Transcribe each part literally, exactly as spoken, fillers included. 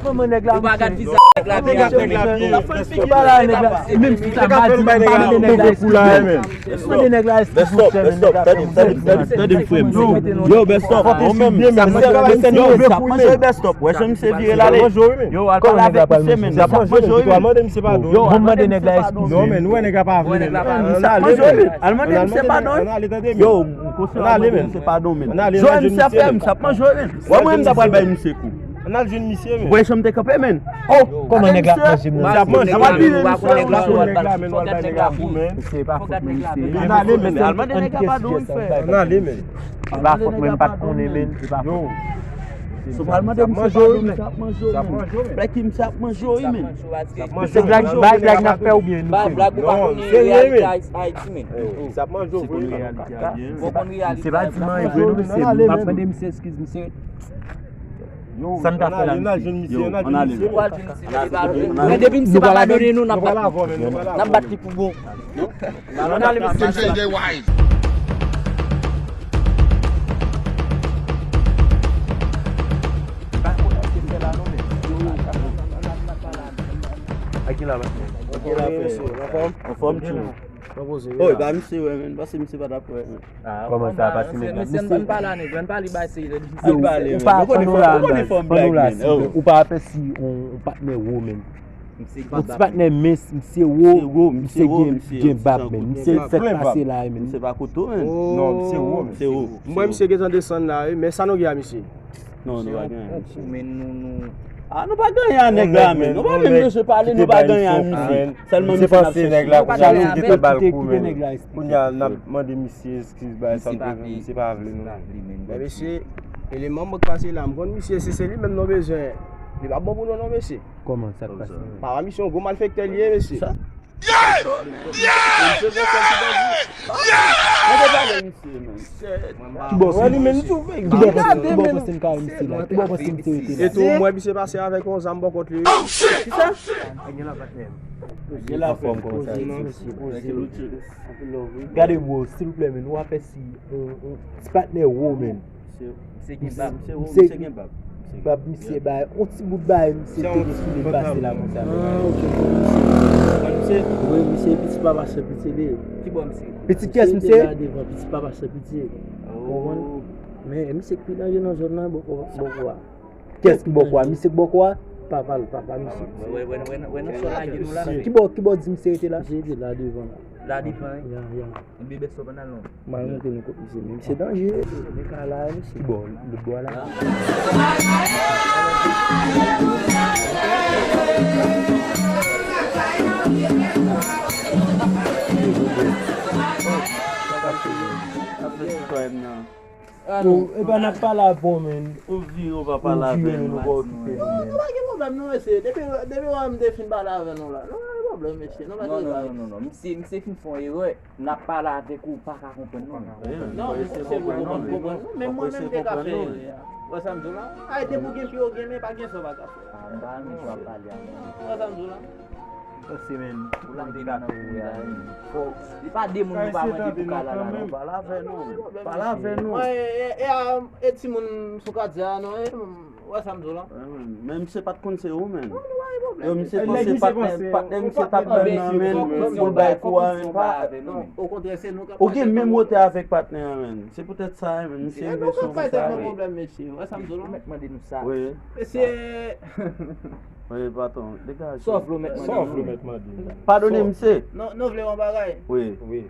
Kòman nèg la, ou pa gad vizaj nèg la byen. Ou pa la nèg la, menm si sa pa di, pa mande nèg la eskiz. Mande nèg la eskiz, monchè, men nèg la fè m. Tande m, frè m. Yo, best of, mwen menm, sa manje, yo, sa manje, best of. Wè, jan misye vire l ale. Yo, al pale nèg la pral manje. Sa manje, yo, mwen mande nèg la eskiz. Non, men, nou wè nèg la pa vle, men. Sa manje, yo, men. Al mande misye padon. Yo, ou konseye al mande misye padon, men. Jwenn misye frè m, sa manje, yo, men. Wè, mwen menm, sa pral bay misye kou. Ann al jwenn misye, men. Wè, jan m te kanpe, men. Oh, kòman nèg la ap manje, men? Sa manje, yo, al vire misye, al jwenn nèg la, men, al bay nèg la kou, men. Misye pa fòt, men, misye. Ann ale, men. Al mande nèg la padon, frè. Ann ale, men. E pa fòt mwen, m pa t konnen, men. E pa fòt. Yo. Si w pral mande misye padon, men. Sa ap manje w, men. Black Kim, sa ap manje w, wi, men. Misye, black, bay black n ap fè oubyen nou fè? Black ou pa konn reyalite Ayiti, men. Sa ap manje w, vre. Ou konn reyalite Ayiti. Misye pa di m anyen vre, non, misye. M ap mande misye eskiz, misye. Sa n ta fè la, misye? Yo, ann ale. Men depi misye pa padone nou, n ap bat li. N ap bat li pou bon. Ann ale, mesye. Ak ki la, mesye? Ak ki la, mesye? Anfòm? Anfòm, tchou. Mwen poze wi. Oh, e pa misye, wè, men. Pase misye pa t ap wè, men. Kòman sa, pase nèg la? Mesye, ann pale a nèg la, ann pale bay serye. Ann pale, men. Ou pa, ou konnen fòm, ou konnen fòm blag, men. Ou pa apèsi yon, yon patnè wo, men. Yon ti patnè mens, misye wo, misye gen, gen bab, men. Misye fèk pase la, men. Misye pa koto, men. Non, misye wo, misye wo. Mwen, misye gentan desann la, wi, men sa nou gen a misye? Non, nou pa gen anyen, misye. Men nou, nou. Ah, nou pa gen anyen a nèg la, men. Nou pa menm bezwen pale, nou pa gen anyen a misye. Sèlman misye n ap chèche. Kounye a, n ap mande misye eskiz, bay sa m te fè, misye pa vle, non. Men mesye, eleman m k pase la, m konn misye, si se li menm nou bezwen, li p ap bon pou nou, non, mesye. Kòman sa k pase? Papa misye yon gwo malfektè li ye, mesye. Mwen te pale misye, men. Ki bò se, ki bò se, ki bò se n ka wè misye la? Ki bò se misye rete la? E tou, mwen misye pase avèk yon zam bò kont li. Kisa? Gen la fòm konsa. Gade, bro, silvouplè, men, ou apèsi yon, yon ti patnè wo, men. Misye gen bab. Misye gen bab. Misye gen bab. Misye bay, yon ti bout bay, misye te gen sou li pase la konsa. Ah, ok, ok, misye. Wi, misye piti papa Senpitye li ye. Ki bò misye? Piti kiyès misye? Misye te la devan, piti papa Senpitye. Ou konprann? Men misye k pi danje nan zòn nan, bòkò, bòkò a. Kiyès ki bòkò a? Misye k bòkò a? Papa l, papa misye. Wè, wè, wè, wè nan sa w lage nou la. Ki bò, ki bò di misye rete la? Misye rete la devan la. La devan, wi. Ya, ya. Ebyen, bèso, pa n al non. M al montre nou kot misye, men misye danje. Men ka la, misye. Ki bò? Lòt bò a la? Yo, epa n ap pale avè w, men. Ou vire, ou pa pale avè nou. Ou vire, nou pa okipe nou, men. Nou pa gen pwoblèm, non, mesye. Depi, depi w wè m te fin pale avè nou la. Nou pa gen pwoblèm, mesye. Nou pa gen pwoblèm. Non, non, non, non. Misye, misye fin fè yon erè. N ap pale avèk ou, ou pa ka konprann nou. Non, mesye, se pou konprann, konprann nou. Menm mwen menm te ka fè erè a. Wè sa m di w la? Ay, depi w gen pye, w gen men, pa gen sa w pa ka fè. Ah, m pa renmen jan w ap pale a, non. Wè sa m di w la? Pase, men. Ou lage nan kouri a, men. Fò. Li pa de moun nou pa mande pou ka la la, non. Pale avè nou. Pale avè nou. Mwen, e, e, e, a, e timoun sou katye a, non, e, wè sa m di w la? Wè, men. Men misye pa t konn se ou, men. Non, nou pa gen pwoblèm. Yo, misye panse patnè, patnè misye t ap pran nan men, pou l bay kou a, men pa. Okontrè, se nou k ap. Ou gen menm wotè avèk patnè a, men. Se poutèt sa, men, misye rive sou ou sa. Pwoblèm, mesye. Wè sa m di w la? Ou mèt mande nou sa. Wi. Mesye. Wi, patwon, degaje. Sa w vle w mèt mande. Sa w vle w mèt mande. Padone misye. Non, nou vle yon bagay. Wi. Wi.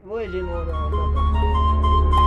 Voye je nou anba.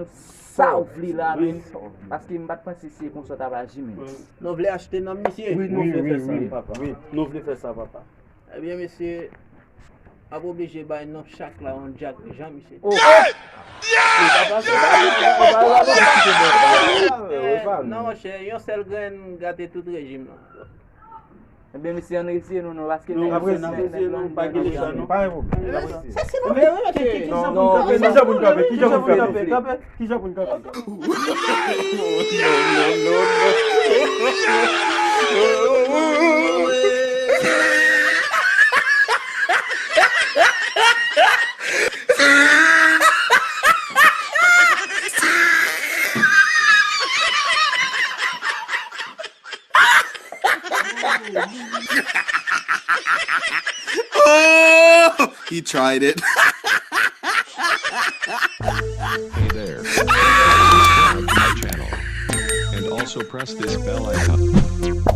nou sa w vle la, men. Paske m pa t panse se konsa w t ap aji, men. Nou vle achte nanm misye? Wi, nou vle fè sa, papa. Wi, nou vle fè sa, papa. Ebyen, mesye, ap oblije bay non chak la yon djak jan misye. Oh! Non, monchè, yon sèl grenn gate tout rejim nan. Ebyen, mesye, ann retire nou, non, paske nèg yo se nèg, nèg lang, nèg lang. Pa gen sa, non. Pa gen pwoblèm. N ap retire. Ki jan pou n kanpe? Ki jan pou n kanpe? Ki jan pou n kanpe? Ki jan pou n kanpe? Oh, he tried it. Hey there. Subscribe to my channel. And also press this bell icon.